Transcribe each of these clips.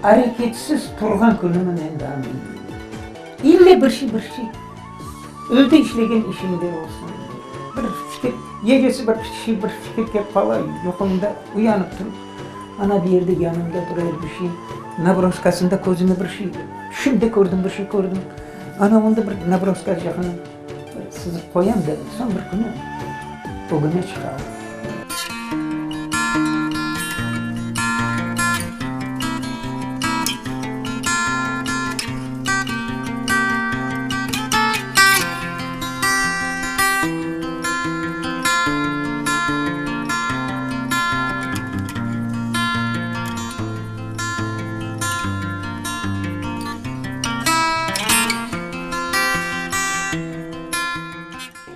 Areketsiz turğan künümi men daa bilmeyim. İlle bir şey, bir şey. Evde işlegen işiñde olsun, bir fikir, gecesi bir şey, bir fikir kelip qala, yuquñda uyanıp turıp, ana bu yerde yanımda tura bir şey, nabroskasında közüme bir şey, tüşümde kördim, bir şey kördim, ana onda bir nabroska yaqını sızıp qoyam da, soñ bir künü ögüme çıqa.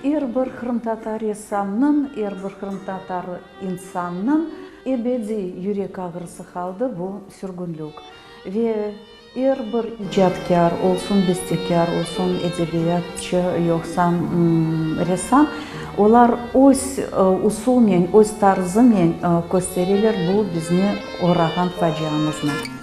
Er bir qırımtatar ressamnıñ, er bir qırımtatar insannıñ ebediy yürek ağrısı qaldı bu sürgünlik. Ve er bir icatkâr, olsun bestekâr, olsun edebiyatçı, yoqsa ressam, olar öz usulnen, öz tarzınen köstereler bu bizni oğrağan faciamıznı.